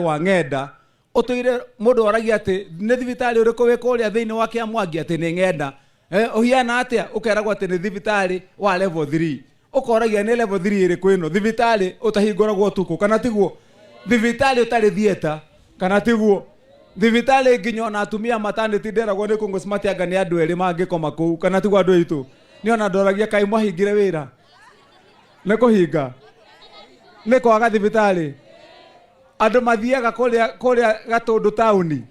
Wa ng'enda ũtũire mũndũ oragia atĩ nĩ thibitarĩ ũrĩkũ wĩ kũrĩa thĩinĩ wa Kĩamwangi, atĩ nĩ ng'enda. Ũhiana atĩa? Ũkeragwo atĩ nĩ thibitarĩ wa level 3. Ũkoragia nĩ level 3 ĩrĩkũ ĩno? Thibitarĩ ũtahingũragwo ũtukũ, kana tiguo? Thibitarĩ ũtarĩ theatre, kana tiguo? Thibitarĩ nginya ona atumia maternity nderagwo nĩ Kũngũ Smart anga nĩ andũ erĩ mangĩkoma kũu, kana tiguo andũ aitũ? Nĩ ona ndoragia kaĩ mwahingire wĩra? Nĩ kũhinga? Nĩ kwaga thibitarĩ? Andũ mathiaga kũrĩa Gatũndũ taũni.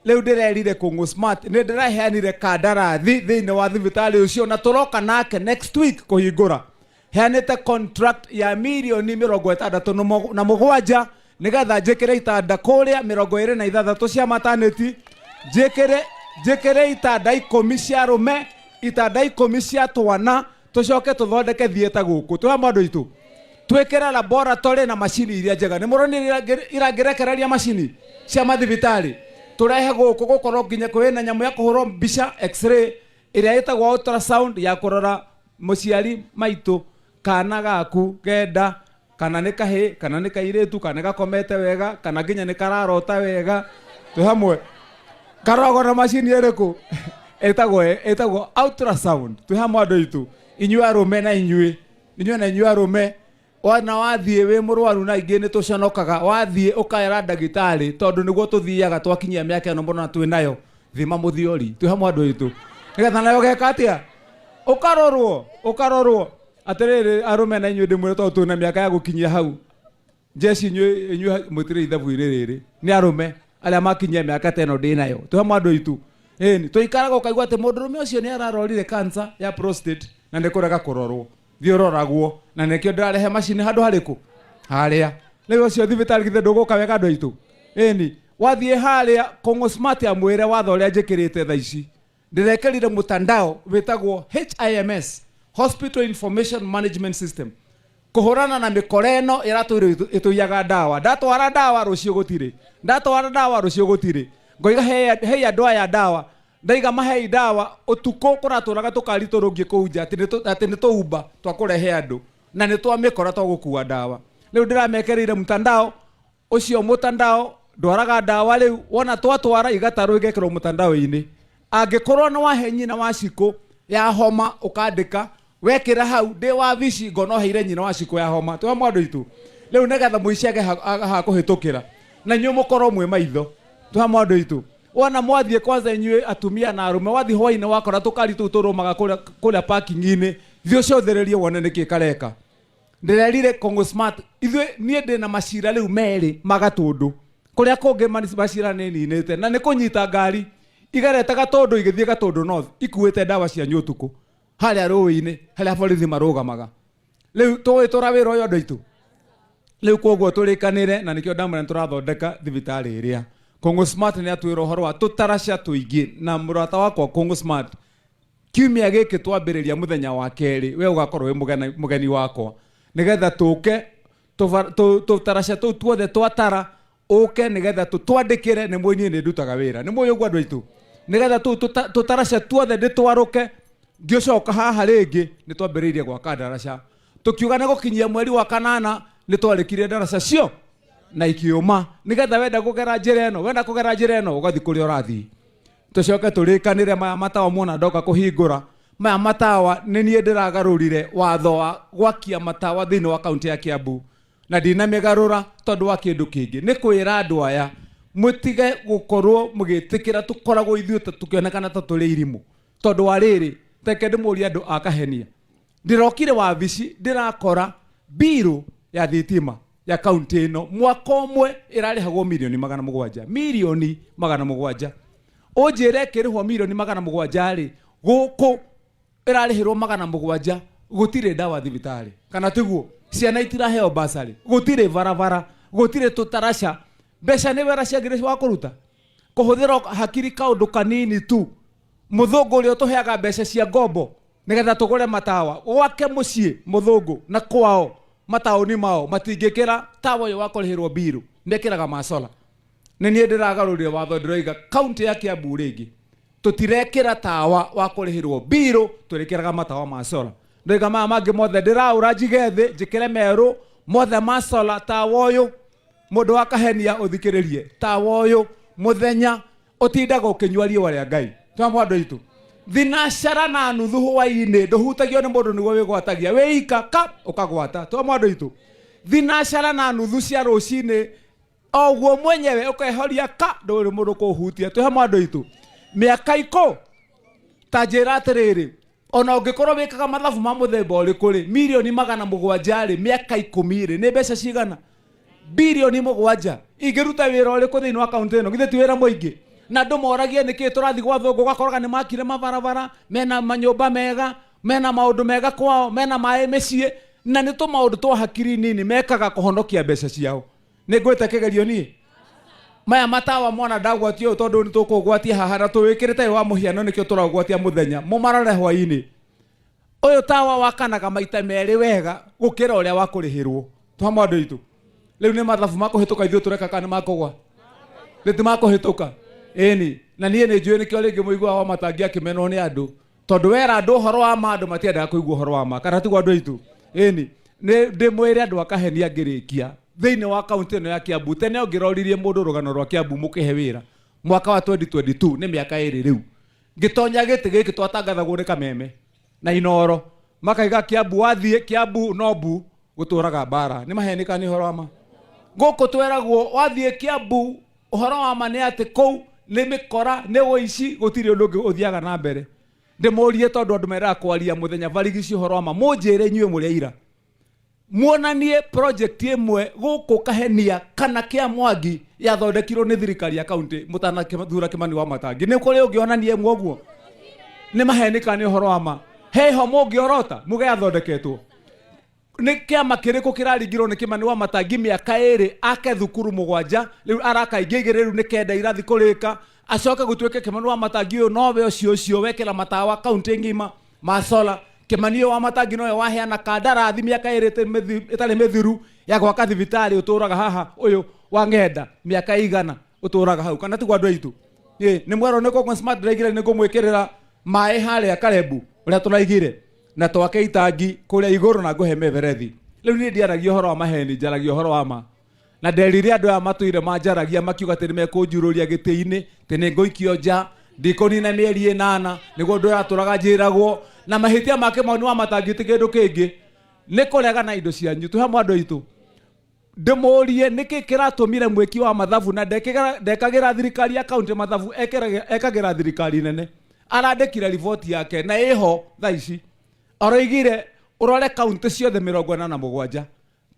Rĩu ndĩrerire Kũngũ Smart nĩ ndĩraheanire kandarathi thĩinĩ wa thibitarĩ ũcio na tũroka nake next week kũhingũra. Heanĩte contract ya mirioni 67 nĩgetha njĩkĩre itanda kũrĩa 26 cia maternity, njĩkĩre itanda 10 cia arũme, itanda 10 cia twana, tũcoke tũthondeke theatre gũkũ. Twĩ hamwe andũ aitũ? Twĩkĩre laboratory na macini iria njega. Nĩ mũronire irangĩrekereria macini cia mathibitarĩ tũrehe gũkũ, gũkorwo nginya kwĩna nyamũ ya kũhũrwo mbica x-ray ĩrĩa ĩtagwo ultrasound ya kũrora mũciari maitũ kana gaku genda kana nĩ kahĩ kana nĩ kairĩtu, kana nĩ gakomete wega, kana nginya nĩ kararota wega. Twĩ hamwe? Karoragwo na macini ĩrĩkũ? Ĩtagwo ultrasound. Twĩ hamwe andũ aitũ? Inyuĩ arũme na inyuĩ arũme, wana wathiĩ wĩ mũrwaru na ingĩ nĩ tũconokaga, wathiĩ ũkaera ndagĩtarĩ tondũ nĩguo tũthiaga twakinyia mĩaka ĩno mũno na twĩ nayo, thima mũthiori. Twĩ hamwe andũ aitũ? Nĩgetha nayo ũgeka atĩa? Ũkarorwo atĩrĩrĩ, arũme na inyuĩ ndĩmwĩre tondũ twĩna mĩaka ya gũkinyia hau njeci, inyuĩ mũtirĩ ithabu-inĩ rĩrĩ, nĩ arũme arĩa makinyia mĩaka ta ĩno ndĩ nayo. Twĩ hamwe andũ aitũ? Ĩni tũikaraga ũkaigua atĩ mũndũrũme ũcio nĩ ararorire cancer ya prostate na nĩ kũrega kũrorwo. Thiĩ ũroragwo, na nĩkĩo ndĩrarehe macini handũ harĩkũ harĩa rĩu ũcio thibitarĩ. Githĩ ndũgũka wega andũ aitũ? Ĩni wathiĩ harĩa Kũng'ũ Smart amwĩre watho ũrĩa njĩkĩrĩte thaa ici, ndĩrekĩrire mtandao wĩtagwo HIMS, Hospital Information Management System, kũhũrana na mĩkora ĩno ĩratũire ĩtũiyaga ndawa. Ndatwara ndawa rũciũ gũtirĩ, ndatwara ndawa rũciũ gũtirĩ. Ngoiga hei andũ aya ndawa, ndaiga mahei ndawa ũtukũ kũratũraga tũkari tũrũngiĩ kũu nja atĩ nĩ tũumba twa kũrehe andũ na nĩ twa mĩkora twa gũkua ndawa. Rĩu ndĩramekereire mtandao ũcio, mtandao ndwaraga ndawa. Rĩu wona twatwara igatarwo igekĩrwo mtandao-inĩ. Angĩkorwo nĩ wahe nyina wa cikũ ya homa, ũkandĩka wekĩra hau ndĩ wabici ngona ũheire nyina wa cikũ ya homa. Twĩ hamwe andũ aitũ? Rĩu nĩgetha mũici age ha kũhĩtũkĩra na inyuĩ mũkorwo mwĩ maitho. Twĩ hamwe andũ aitũ? Wona mwathiĩ kwanza inyuĩ atumia na arũme, wathiĩ hwainĩ wakora tũkari tũu tũrũmaga kũrĩa parking-inĩ, thiĩ ũcũthĩrĩrie wone nĩkĩ kareka. Ndĩrerire Kũng'ũ Smart ithuĩ niĩ ndĩna macira rĩu merĩ ma Gatũndũ kũrĩa kũngĩ macira nĩ ninĩte na nĩ kũnyita ngari igerete Gatũndũ igĩthiĩ Gatũndũ North ikuĩte ndawa cianyu ũtukũ harĩa rũĩ-inĩ harĩa borithi marũgamaga. Rĩu tũgĩtũra wĩra ũyũ andũ aitũ. Rĩu koguo tũrĩkanĩre na nĩkĩo ndamwĩra nĩ tũrathondeka thibitarĩ ĩrĩa. Kũng'ũ Smart nĩ atwĩra ũhoro wa tũtaraca tũingĩ na mũrata wakwa Kũng'ũ Smart, kiumia gĩkĩ twambĩrĩria mũthenya wa kerĩ we ũgakorwo wĩ mũgeni wakwa nĩgetha tũke tũtaraca tũu tuothe twatara ũke nĩgetha tũtwandĩkĩre. Nĩ mũĩ niĩ nĩ ndutaga wĩra, nĩ mũĩ ũguo andũ aitũ, nĩgetha tũu tũtaraca tuothe ndĩtwarũke. Ngĩcoka haha rĩngĩ nĩ twambĩrĩirie gwaka ndaraca, tũkiuga nĩ gũkinyia mweri wa kanana nĩ twarĩkirie ndaraca cio na ikiũma, nĩgetha wenda kũgera njĩra ĩno, wenda kũgera njĩra ĩno ũgathiĩ kũrĩa ũrathiĩ. Tũcoke tũrĩkanĩre maya matawa muona ndoka kũhingũra maya matawa, nĩ niĩ ndĩragarũrire watho wa gwakia matawa thĩinĩ wa kaunti ya Kiambu na ndinamĩgarũra tondũ wa kĩndũ kĩngĩ, nĩ kwĩra andũ aya mũtige gũkorwo mũgĩtĩkĩra tũkoragwo ithuĩ ta tũkĩonekana ta tũrĩ irimũ. Tondũ wa rĩrĩ, reke ndĩmũrie andũ a Kahenia, ndĩrokire wabici ndĩrakora mbirũ ya thitima ya kaunti ĩno mwaka ũmwe ĩrarĩhagwo mirioni 700, mirioni 700. Ũnjĩre ĩkĩrĩhwo mirioni 700 rĩ, gũkũ ĩrarĩhĩrwo 700, gũtirĩ ndawa thibitarĩ, kana tiguo? Ciana itiraheo basarĩ, gũtirĩ barabara, gũtirĩ tũtaraca. Mbeca nĩ wĩra ciagĩrĩire wa kũruta kũhũthĩra hakiri kaũndũ kanini tu. Mũthũngũ ũrĩa ũtũheaga mbeca cia ngombo nĩgetha tũgũre matawa gwake mũciĩ, mũthũngũ na kwao mataũni mao matingĩkĩra tawa ũyũ wa kũrĩhĩrwo mbiru, mekĩraga macola. Nĩ niĩ ndĩragarũrire watho, ndĩroiga kaunti ya Kiambu rĩngĩ tũtirekĩra tawa wa kũrĩhĩrwo mbirũ, tũrĩkĩraga matawa ma sola. Ndoiga maya mangĩ mothe ndĩraũra njige thĩ njĩkĩre merũ mothe ma sola. Tawa ũyũ Mũndũ wa Kahenia ũthikĩrĩrie, tawa ũyũ mũthenya ũtindaga ũkĩnyua riũa rĩa Ngai. Twamwe andũ aitũ thinacara na nuthu hwainĩ ndũhutagio nĩ mũndũ nĩguo wĩgwatagia wĩika ka ũkagwata. Twamwe andũ aitũ thinacara na nuthu cia rũcinĩ o ũguo mwenyewe ũkehoria ka ndũrĩ mũndũ kũhutia. Twĩ hamwe andũ aitũ mĩaka ikũ ta njĩra atĩrĩrĩ, ona ũngĩkorwo wĩkaga mathabu ma mũthemba ũrĩkũ rĩ, mirioni 700 rĩ, mĩaka 10 rĩ, nĩ mbeca cigana? Bilioni 7 ingĩruta wĩra ũrĩkũ thĩinĩ wa kaunti ĩno? Githĩ ti wĩra mũingĩ? Na andũ moragie nĩkĩ tũrathiĩ gwa thũngũ, ũgakoraga nĩ makire mabarabara mena manyũmba mega, mena maũndũ mega kwao, mena maĩ mĩciĩ, na nĩ tũmaũndũ twa hakiri nini mekaga kũhonokia mbeca ciao. Nĩ ngwĩte kĩgerio niĩ maya matawa mwana ndagwatia ũyũ tondũ nĩ tũkũgwatia haha na tũwĩkĩrĩte wĩ wa mũhiano, nĩkĩo tũraũgwatia mũthenya, mũmarore hwainĩ. Ũyũ tawa wakanaga maita merĩ wega gũkĩra ũrĩa wa kũrĩhĩrwo. Twamwe andũ aitũ rĩu nĩ mathabu ma kũhĩtũka ithuĩ tũreka kana nĩ makũgwa nĩ ti makũhĩtũka? Ĩni, na niĩ nĩ njũĩ nĩkĩo rĩngĩ mũiguaga wa matangi akĩmenwo nĩ andũ, tondũ wera andũ ũhoro wa ma, andũ matiendaga kũigua ũhoro wa ma, kana tiguo andũ aitũ? Ĩni, nĩ ndĩmwĩre andũ akahenia ngĩrĩkia thĩinĩ wa kaunti ĩno ya Kiambu. Tene ũngĩroririe mũndũ rũgano rwa Kiambu mũkĩhe wĩra mwaka wa 2022, nĩ mĩaka 2 rĩu ngĩtonya gĩtĩ gĩkĩ, twatangathagwo nĩ Kameme na Inoro makaiga Kiambu wathiĩ Kiambu no mbu gũtũraga mbara. Nĩ maheni kana nĩ ũhoro wa ma? Gũkũ tweragwo wathiĩ Kiambu, ũhoro wa ma nĩ atĩ kũu nĩ mĩkora, nĩ ũici, gũtirĩ ũndũ ũngĩ ũthiaga na mbere. Ndĩmũrie, tondũ andũ mendaga kwaria mũthenya barigici ũhoro wa ma, mũnjĩre inyuĩ mũrĩ aira, muonanie project ĩmwe gũkũ Kahenia kana kĩa Mwangi yathondekirwo nĩ thirikari ya kaunti mũtanathura Kimani wa Matangi. Nĩ kũrĩ ũngĩonania ĩmwe ũguo? Nĩ maheni kana nĩ ũhoro wa ma? Heho mũngĩorota muge yathondeketwo nĩ kĩama kĩrĩkũ kĩraringirwo nĩ Kimani wa Matangi mĩaka 2 ake thukuru 7, rĩu araka ingĩ 2, rĩu nĩ 9 irathi kũrĩka, acoke gũtuĩke Kimani wa Matangi ũyũ nowe ũcio ũcio wekĩra matawa kaunti ng'ima ma solar. Kimani ũyũ wa Matangi nowe waheana kandarathi mĩaka 2 ĩtarĩ mĩthiru ya gwaka thibitarĩ ũtũraga haha ũyũ wa ng'enda mĩaka 100 ũtũraga hau, kana tiguo andũ aitũ? Nĩ mwerwo nĩ Kongo Smart ndĩraigire nĩ ngũmwĩkĩrĩra maĩ harĩa Karebu ũrĩa tũraigire na twake itangi kũrĩa igũrũ na ngũhe mĩberethi. Rĩu niĩ ndiaragia ũhoro wa maheni, njaragia ũhoro wa ma. Na nderire andũ aya matũire manjaragia makiuga atĩ nĩmekũnjurũria gĩtĩ-inĩ, atĩ nĩngũikio nja, ndikũnina mĩeri 8, nĩguo ũndũ ũrĩa njĩragwo. Na mahĩtia make mau nĩ wa Matangi, ti kĩndũ kĩngĩ, nĩ kũregana indo cianyu. Twĩ hamwe andũ aitũ? Ndĩmũrie nĩkĩ kĩratũmire mwĩki wa mathabu na ndekagĩra thirikari ya kaunti mathabu, ekagĩra thirikari nene, arandĩkire riboti yake na ĩho thaa ici, aroigire ũrore kaunti ciothe 47,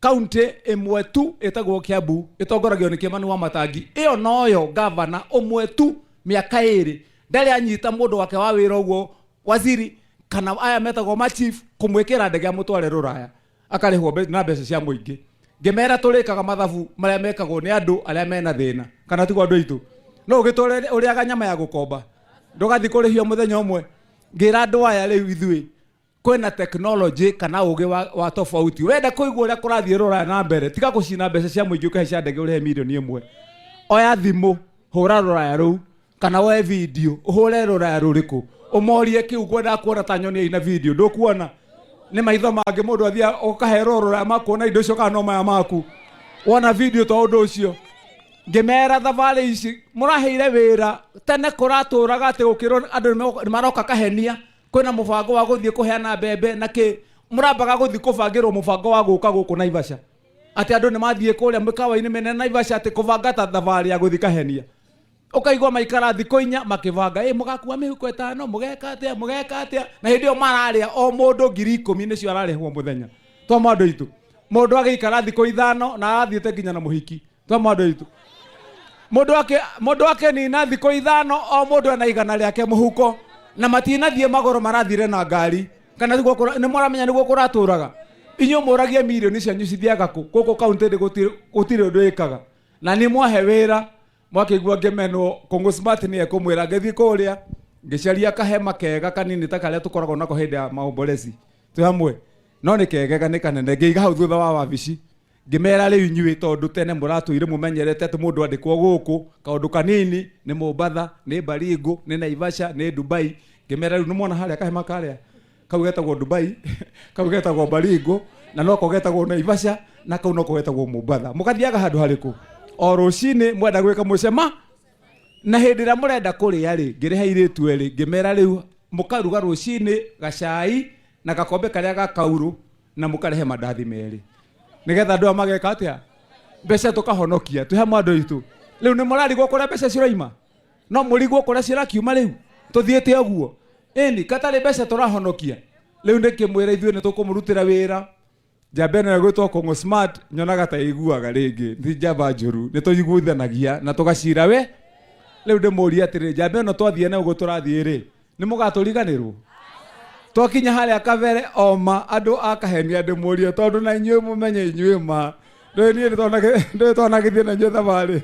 kaunti ĩmwe tu ĩtagwo Kiambu ĩtongoragio nĩ Kimani wa Matangi, ĩyo noyo gavana ũmwe tu mĩaka 2 ndarĩ anyita mũndũ wake wa wĩra ũguo waziri kana aya metagwo machief kũmwĩkĩra ndege amũtware rũraya akarĩhwo na mbeca cia mũingĩ. Ngĩmera tũrĩkaga mathabu marĩa mekagwo nĩ andũ arĩa mena thĩna, kana tiguo andũ aitũ? No ũgĩtũre ũrĩaga nyama ya gũkomba, ndũgathiĩ kũrĩhio mũthenya ũmwe. Ngĩra andũ aya rĩu ithuĩ kwĩna technology kana ũgĩ wa tofauti. Wenda kũigua ũrĩa kũrathiĩ rũraya na mbere, tiga gũcina mbeca cia mũingĩ ũkĩhaica ndege ũrĩhe mirioni 1. Oya thimũ, hũra rũraya rũu, kana woe video ũhũre rũraya rũrĩkũ, ũmorie kĩu ngwendaga kuona ta nyoni ina video. Ndũkuona nĩ maitho mangĩ mũndũ athiĩ ũkaherwo rũraya makuona indo icio, kana no maya maku wona video to ũndũ ũcio. Ngĩmera thabarĩ ici mũraheire wĩra tene kũratũraga atĩ gũkĩrwo andũ nĩ maroka Kahenia kwĩna mũbango wa gũthiĩ kũheana mbembe na kĩ, mũrambaga gũthiĩ kũbangĩrwo mũbango wa gũka gũkũ Naivasha, atĩ andũ nĩ mathiĩ kũrĩa mĩkawa-inĩ mĩnene Naivasha, atĩ kũbanga ta thabarĩ ya gũthiĩ Kahenia, ũkaigua maikara thikũ 4 makĩbanga, ĩ mũgakua mĩhuko 5, mũgeka atĩa, mũgeka atĩa, na hĩndĩ ĩyo mararĩa o mũndũ 10,000 nĩcio ararĩhwo mũthenya. Twamwe andũ aitũ mũndũ agĩikara thikũ 5 na arathiĩte nginya na mũhiki. Twamwe andũ aitũ mũndũ akĩnina thikũ 5 o mũndũ ena 100 rĩake mũhuko, na matinathiĩ magũrũ, marathire na ngari, kana nĩguo nĩ mũramenya nĩguo kũratũraga. Inyuĩ mũragie mirioni cianyu cithiaga kũ? Gũkũ kaunti gũtirĩ ũndũ ĩkaga, na nĩ mwahe wĩra mwakĩigua ngĩmenwo. Kũngũ Smart nĩ ekũmwĩra ngĩthiĩ kũrĩa ngĩcaria kahema kega kanini ta karĩa tũkoragwo nako hĩndĩ ya maombolezi. Twĩ hamwe? No nĩ kegega, nĩ kanene, ngĩiga hau thutha wa wabici. Ngĩmera rĩu inyuĩ, tondũ tene mũratũire mũmenyerete atĩ mũndũ andĩkwo gũkũ kaũndũ kanini nĩ Mombatha, nĩ Baringo, nĩ Naivasha, nĩ Dubai, ngĩmera rĩu nĩmwona harĩa kahema karĩa kau getagwo Dubai, kau getagwo Baringo, na noko getagwo Naivasha. Na kau noko getagwo Mombatha. Mũgathiaga handũ harĩkũ? O rũcinĩ mwenda gwĩka mũcema na hĩndĩ ĩrĩa mũrenda kũrĩa rĩ, ngĩrĩha airĩtu erĩ, ngĩmera rĩu mũkaruga rũcinĩ gacai na gakombe karĩa ga kaurũ na mũkarehe mandathi merĩ, nĩgetha andũ aya mageka atĩa? Mbeca tũkahonokia. Twĩ hamwe andũ aitũ? Rĩu nĩ mũrarigwo kũrĩa mbeca ciraima? No mũrigwo kũrĩa cirakiuma? Rĩu tũthiĩte ũguo ĩni katarĩ mbeca tũrahonokia. Rĩu nĩkĩmwĩra ithuĩ nĩ tũkũmũrutĩra wĩra. Njamba ĩno ĩgwĩtwo Kũng'ũ Smart nyonaga ta ĩiguaga rĩngĩ, ti njamba njũru, nĩ tũiguithanagia na tũgacira we. Rĩu ndĩmũrie atĩrĩrĩ, njamba ĩno twathiĩ na ũguo tũrathiĩ rĩ, nĩ mũgatũriganĩrwo twakinya harĩa kabere? Oma andũ a Kahenia, ndĩmũrie tondũ na inyuĩ mũmenye inyuĩ ma ndũĩ niĩ ndũĩ twanagĩthiĩ na inyuĩ thabarĩ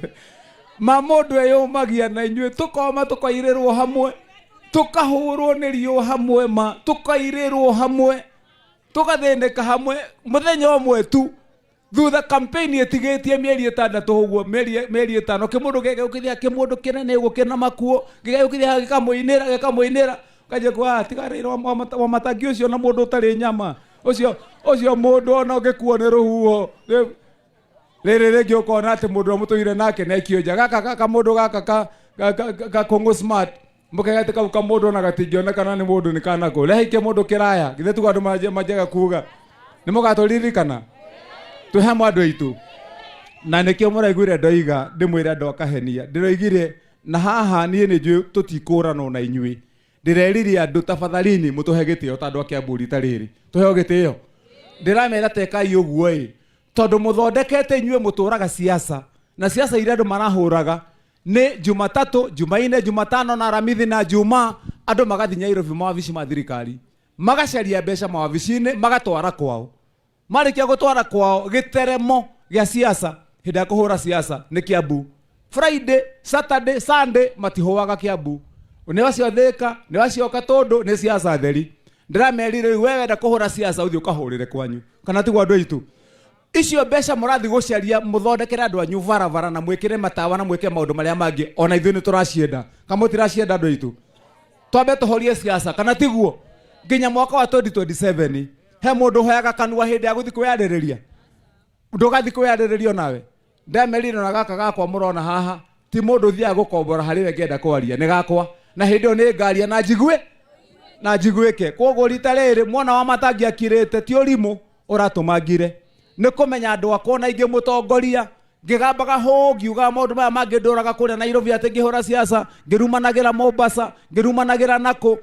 ma mũndũ eyũmagia na inyuĩ, tũkoma tũkairĩrwo hamwe, tũkahũrwo nĩ riũa hamwe, ma tũkairĩrwo hamwe, tũgathĩnĩka hamwe. Mũthenya ũmwe tu thutha campaign ĩtigĩtie mĩeri 6 ũguo, mĩeri 5, kĩmũndũ gĩgũkithia, kĩmũndũ kĩnene ũguo kĩna makuo gĩgũkithia, gĩkamũinĩra, gĩkamũinĩra, kanjia kuga tigarĩra wa matangi ũcio na mũndũ ũtarĩ nyama ũcio, ũcio mũndũ ona ũngĩkuo nĩ rũhuho rĩrĩ rĩngĩ, ũkona atĩ mũndũ ũrĩa mũtũire nake nĩ aikio nja. Gaka gaka mũndũ gaka ka Kũng'ũ Smart, mũkegete kau kamũndũ ona gatingĩonekana nĩ mũndũ nĩ kanako rehe kĩmũndũ kĩraya. Githĩ tuga andũ manjaga kuga nĩ mũgatũririkana? Twĩ hamwe andũ aitũ, na nĩkĩo mũraiguire ndoiga ndĩmwĩre andũ akahenia. Ndĩroigire na haha niĩ nĩ njũĩ tũtikũranwo na inyuĩ. Ndĩreririe andũ tafadhalini mũtũhe gĩtĩo ta andũ a Kiambu rita rĩrĩ tũheo gĩtĩo. Ndĩramera tekai ũguo ĩ, tondũ mũthondekete inyuĩ mũtũraga siasa, na siasa iria andũ marahũraga nĩ Jumatatũ, Jumaine, Jumatano na Aramithi na Jumaa. Andũ magathiĩ Nairobi mawabici ma thirikari, magacaria mbeca mawabici-inĩ, magatwara kwao. Marĩkia gũtwara kwao, gĩteremo gĩa siasa, hĩndĩ ya kũhũra siasa nĩ Kiambu. Friday, Saturday, Sunday matihũaga Kiambu, nĩ acio Thĩka, nĩ acio Katũndũ, nĩ siasa theri. Ndĩramerire rĩu we wenda kũhũra siasa ũthiĩ ũkahũrĩre kwanyu, kana tiguo andũ aitũ? Icio mbeca mũrathiĩ gũcaria mũthondekere andũ anyu barabara na mwĩkĩre matawa na mwĩke maũndũ marĩa mangĩ, ona ithuĩ nĩ tũracienda. Kana mũtiracienda andũ aitũ? Twambe tũhorie siasa, kana tiguo? Nginya mwaka wa 2027 he mũndũ ũhoyaga kanua hĩndĩ ya gũthiĩ kwĩyarĩrĩria? Ndũgathiĩ kwĩyarĩrĩria onawe. Ndemerire na gaka gakwa mũrona haha ti mũndũ ũthiaga gũkombora harĩ we. Ngĩenda kwaria nĩ gakwa, na hĩndĩ ĩyo nĩ ngaria na njigue na njiguĩke. Koguo rita rĩrĩ mwana wa matangi akirĩte, ti ũrimũ ũratũma ngire, nĩ kũmenya andũ akwa na ingĩ mũtongoria. Ngĩgambaga hũ ngiugaga maũndũ maya mangĩ, ndũraga kũrĩa Nairobi atĩ ngĩhũra siasa, ngĩrumanagĩra Mombasa, ngĩrumanagĩra nakũ,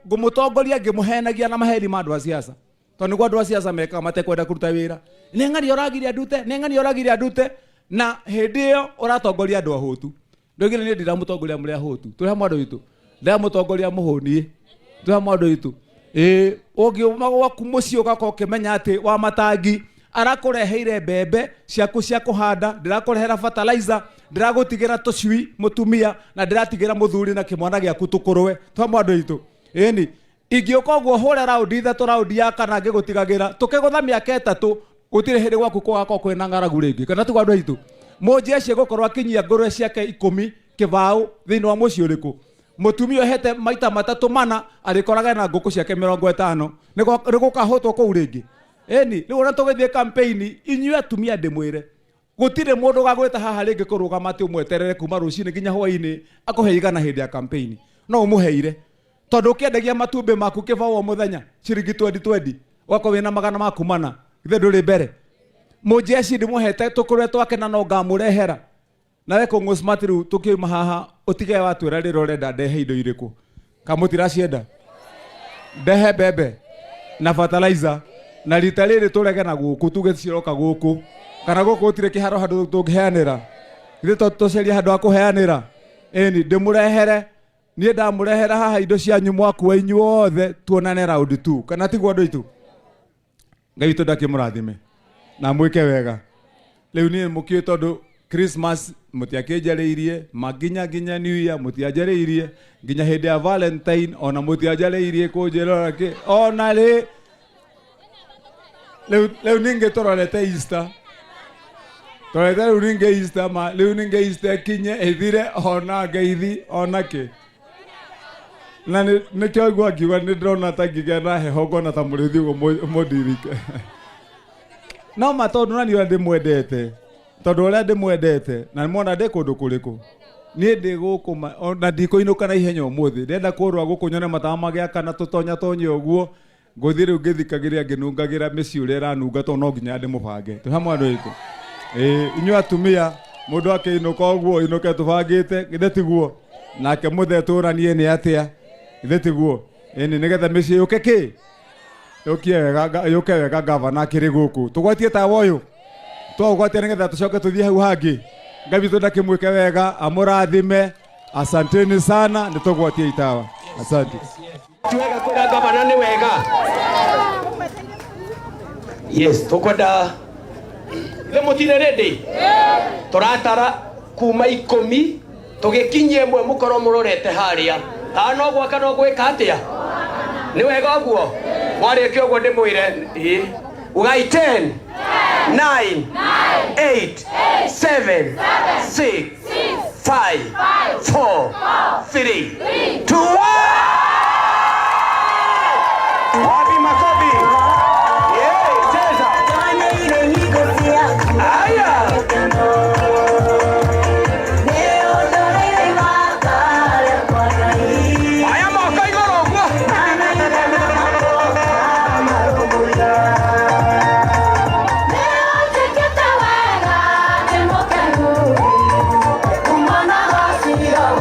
ngũmũtongoria ngĩmũhenagia na maheni ma andũ a siasa, tondũ nĩguo andũ a siasa mekaga matekwenda kũruta wĩra. Nĩ ng'ania ũragiria ndute, nĩ ng'ania ũragiria ndute, na hĩndĩ ĩyo ũratongoria andũ ahũtu. Ndoigire niĩ ndiramũtongoria mũrĩ ahũtu. Tũrĩ hamwe andũ aitũ? Ndiramũtongoria mũhũniĩ. Tũrĩ hamwe andũ aitũ? Ĩĩ, ũngiuma gwaku mũciĩ ũgakorwo ũkĩmenya atĩ wa matangi arakũreheire mbembe ciaku cia kũhanda, ndĩrakũrehera fertilizer, ndĩragũtigĩra tũcui mũtumia, na ndĩratigĩra mũthuri na kĩmwana gĩaku tũkũrũe. Twĩ hamwe andũ aitũ? Ĩni ingĩũka ũguo hũre raundi 3, raundi ya kana ngĩgũtigagĩra, tũkĩgũtha mĩaka 3, gũtirĩ hĩndĩ gwaku gũgakorwo kwĩna ng'aragu rĩngĩ, kana tiguo andũ aitũ? Mũnjeshi egũkorwo akinyia ngũrwe ciake 10 kĩbaũ thĩinĩ wa mũciĩ ũrĩkũ? Mũtumia ũhete maita matatũ mana arĩkoraga na ngũkũ ciake 50. Nĩ gũkahũtwo kũu rĩngĩ? Ĩni rĩu ona tũgĩthiĩ campaign, inyuĩ atumia ndĩmwĩre gũtirĩ mũndũ ũgagwĩta haha rĩngĩ kũrũgama atĩ ũmweterere kuma rũcinĩ nginya hwainĩ akũhe 100 hĩndĩ ya campaign. No ũmũheire tondũ ũkĩendagia matumbĩ maku kĩbaũ o mũthenya ciringi twendi twendi, ũgakorwo wĩna 400. Githĩ ndũrĩ mbere? Mũnjeshi ndĩmũhete tũkũrwe twake na no ngamũrehera. Nawe Kũng'ũ Smart, rĩu tũkiuma haha ũtige watwĩra rĩrĩa ũrenda ndehe indo irĩkũ. Kamũtiracienda ndehe mbembe na fertilizer, na rita rĩrĩ tũrege na gũkũ tuge ciroka gũkũ, kana gũkũ gũtirĩ kĩharo handũ tũngĩheanĩra? Githĩ to tũcarie handũ ha kũheanĩra? Ĩni ndĩmũrehere niĩ, ndamũrehera haha indo cianyu mwakua inyuothe, tuonane round two, kana tiguo andũ aitũ? Ngai witũ ndakĩmũrathime na mwĩke wega. Rĩu niĩ mũkĩũĩ tondũ Christmas mũtiakĩnjarĩirie ma nginya nginya New Year mũtianjarĩirie, nginya hĩndĩ ya Valentine ona mũtianjarĩirie kũnjĩra kĩ ona rĩ. Rĩu ningĩ tũrorete Easter, tũrorete rĩu ningĩ Easter ma rĩu ningĩ Easter ĩkinye ĩthire ona ngeithi ona kĩ, na nĩkĩo ngwa ngiuga nĩ ndĩrona ta ngĩgĩa na heho, ngona ta mũrĩthi ũguo mũndirike. No ma tondũ nani ũrĩa ndĩmwendete, tondũ ũrĩa ndĩmwendete na nĩmwona ndĩ kũndũ kũrĩkũ. Niĩ ndĩ gũkũ ona ndikũinũka na ihenya ũmũthĩ, ndĩrenda kũrũa gũkũ nyone matawa magĩakana tũtonya tonye ũguo, ngũthiĩ rĩu ngĩthikagĩrĩria ngĩnungagĩra mĩciĩ ũrĩa ĩranunga tondũ no nginya ndĩmũbange. Twĩ hamwe andũ aitũ? Ĩĩ, inyuĩ atumia mũndũ akĩinũka ũguo inũke tũbangĩte, githĩ tiguo? Nake mũthee tũranie nĩ atĩa, githĩ tiguo? Ĩni nĩgetha mĩciĩ yũke kĩ? Yũkie wega, yũke wega gavana akĩrĩ gũkũ. Tũgwatie tawa ũyũ. Twaũgwatia nĩgetha tũcoke tũthiĩ hau hangĩ. Ngai witũ ndakĩmwĩke wega, amũrathime. Asanteni sana, nĩtũgwatie itawa. Asante. Ti wega kwĩra gavana nĩ wega. Yes, tũkwenda ithe mũtirĩ ready? Tũratara kuma 10 tũgĩkinyia 1 mũkorwo mũrorete harĩa. Kana no gwaka no gwĩka atĩa? Nĩ wega ũguo? Mwarĩkia ũguo ndĩmwĩre. Ĩĩ. Ugai 10, 9, 8, 7, 6, 5, 4, 3, 2, 1. Wapi makofi? Yeah, cheza. Aya. Aya moko igũrũ ũguo.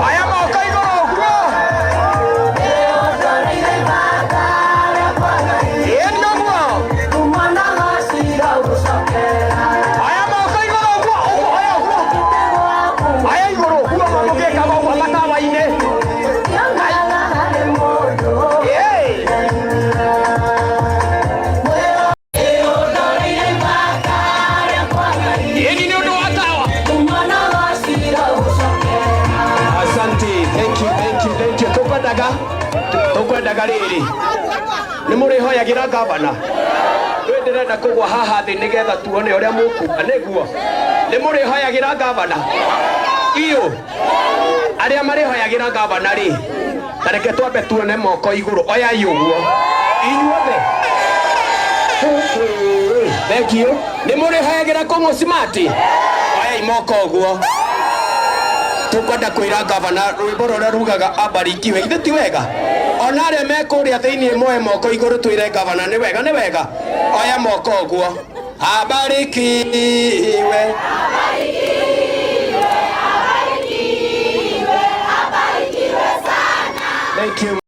Aya moko igũrũ ũguo. Ĩĩ nĩ ũguo. Aya moko igũrũ ũguo, ũguo, aya ũguo. Aya igũrũ ũguo mũgĩkaga ũguo matawa-inĩ. Ĩĩ. Ĩni nĩ ũndũ wa tawa. Asante, thank you, thank you, thank you. Tũkwendaga rĩrĩ nĩ mũrĩhoyagĩra gavana. Rĩu ndĩrenda kũgwa haha thĩ nĩgetha tuone ũrĩa mũkuga, nĩguo nĩ mũrĩhoyagĩra gavana. Iyo arĩa marĩhoyagĩra gavana rĩ, ta reke twambe tuone moko igũrũ. Oyai ũguo inyuothe. Thank you. Nĩ mũrĩhoyagĩra Kũng'ũ Smart? Oyai moko ũguo. Tũkwenda kwĩra gavana rwĩmbo rũrĩa rugaga abarikiwe, githĩ ti wega? Ona arĩa me kũrĩa thĩinĩ moe moko igũrũ twĩre gavana nĩ wega, nĩ wega. Oya moko ũguo. Abarikiwe. Thank you.